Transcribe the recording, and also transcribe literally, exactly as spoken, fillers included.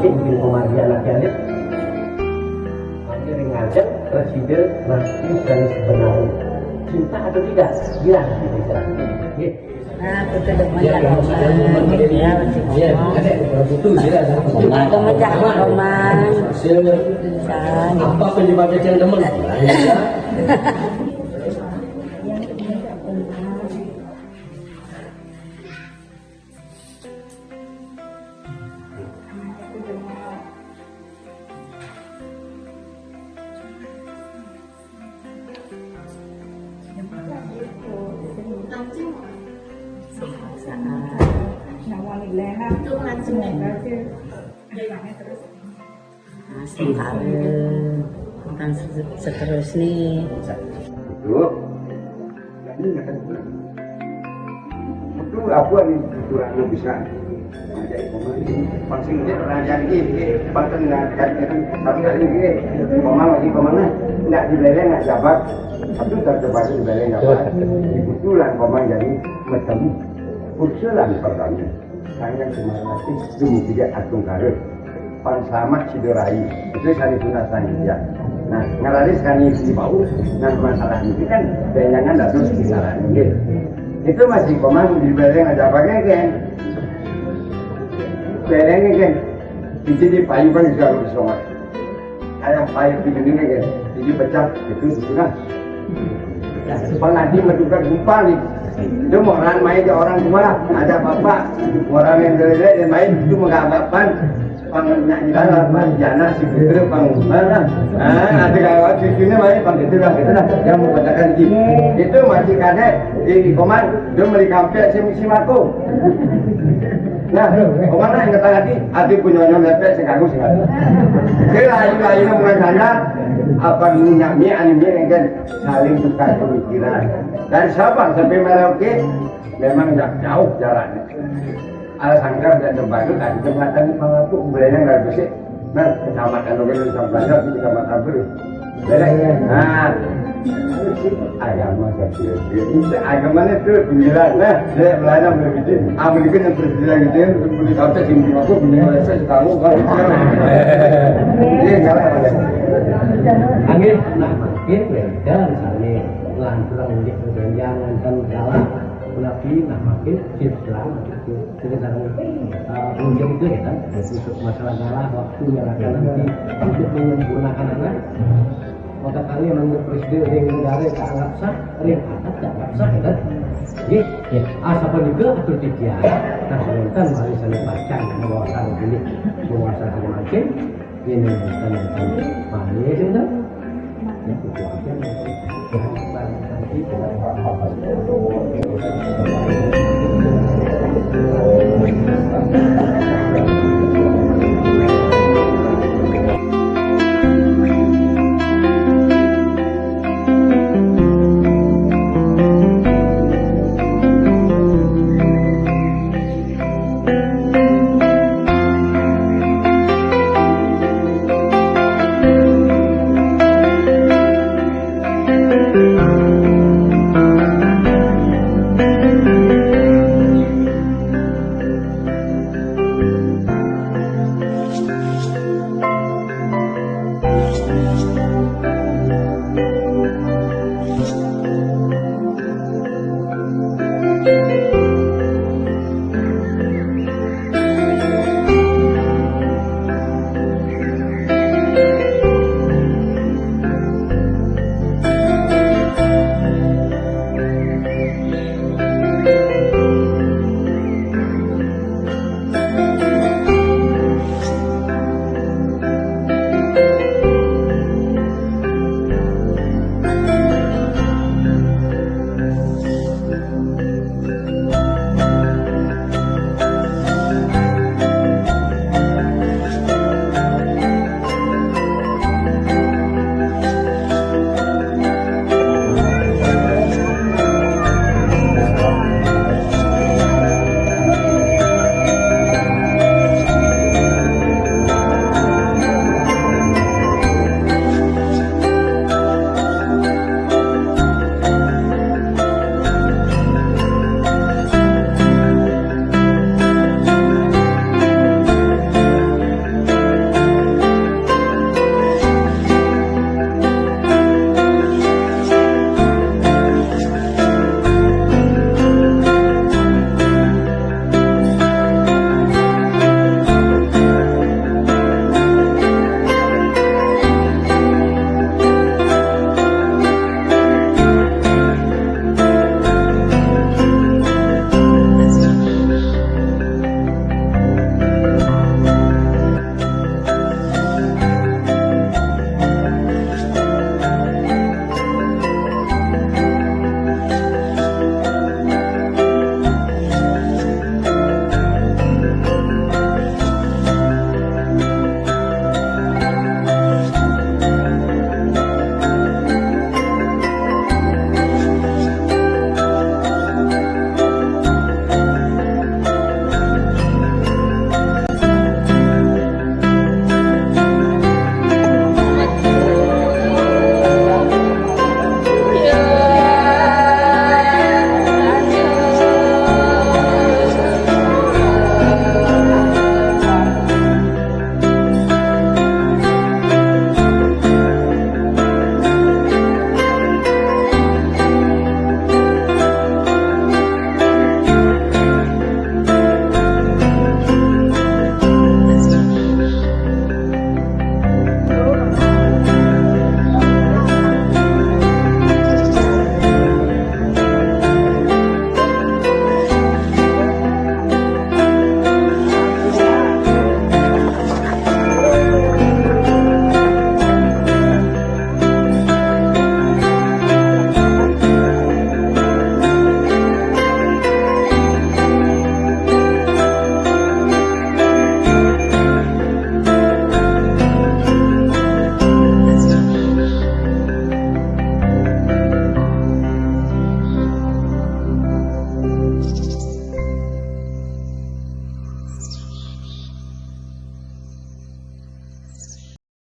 Mungkin di pemagian lagi-lagi. Mangke ring ngajeng prasida nasti sane sebenarnya. Cinta atau tidak? Ya, gitu, Cak. Nggih. Nah, kita demen ya, Roman. Ya, masih ya, ngomong. Ada butuh, ya. Roman. Itu mecah, Roman. Hasil apa penyebabnya yang demen? Nah, sementara tentang se-, seterusnya. Itu. Itu apa ni, kurang bisa. Pasti nggih, raja niki, nggih, paten ngaten, ngaten, sampeyan nggih, paman lagi, paman, ndak dibeléng, ndak jabat. Tapi tetep aja dibeléng jabat. Kebetulan paman jadi macam usulan pertama. Sangat semangat itu juga Astungkara. Pan selamat sida rai. Itu sani tunas sani ya. Nah, ngeraris kani si bau. Nah, masalah ini kan jangan datang sekisaran, nggih. Itu masih paman dibeléng aja pakai, kan? Beléng, kan? Itu di payu kan juga harus somat. Kayak payu di ini, kan? Jadi pecah, itu sudah. Nah, Bang Haji menduga gempa nih. Itu orang main ke orang tua, ada bapak, orang yang jelek-jelek yang main itu menggambarkan Pang nyanyi lah, Pang Jana, si Putra, Pang mana? Ah, ada kawan cucunya main, Pang gitu lah, gitu lah. Yang mau katakan gitu. Itu masih kadek di, di koman, dia beli kampek si, si Marco. Nah, koman lah yang kata hati, hati punya orang lepek, sing kagum, sing kagum. Dia lain-lain bukan sana, apa minyak, minyak, minyak, kan saling tukar pemikiran. Dari Sabang sampai Merauke, memang nggak jauh jaraknya. Ala sangkar dan terbantu tadi jembatan di Pangapuk, belayang dari Besik. Nah, kecamatan Logan, kecamatan Besik, kecamatan Beri. Belayang. Nah, itu sih agama saya kira. Itu agamanya tuh sembilan. Nah, dia belayang begitu. Amerika yang berbilang gitu, untuk beli kaca, sini aku, beli kaca, setahu kan. Ini salah apa ya? Angin, nah, angin, dan sami lanturang unjuk berganjang, dan galak. Nabi, nah, makin Islam itu. Jadi, dalam, eh, ujian itu ya, kan? Jadi, untuk masalah darah, waktu yang akan nanti untuk menyempurnakan anak, maka kami menurut presiden ring negara tak anggap sah, ring adat tak anggap sah, ya, kan? Jadi, ya, asal juga atau tidak, nah, sebentar mari saya baca menguasai ini, menguasai macam ini, kan, kan, mari, ya, sudah. Ya, itu aja. Ya,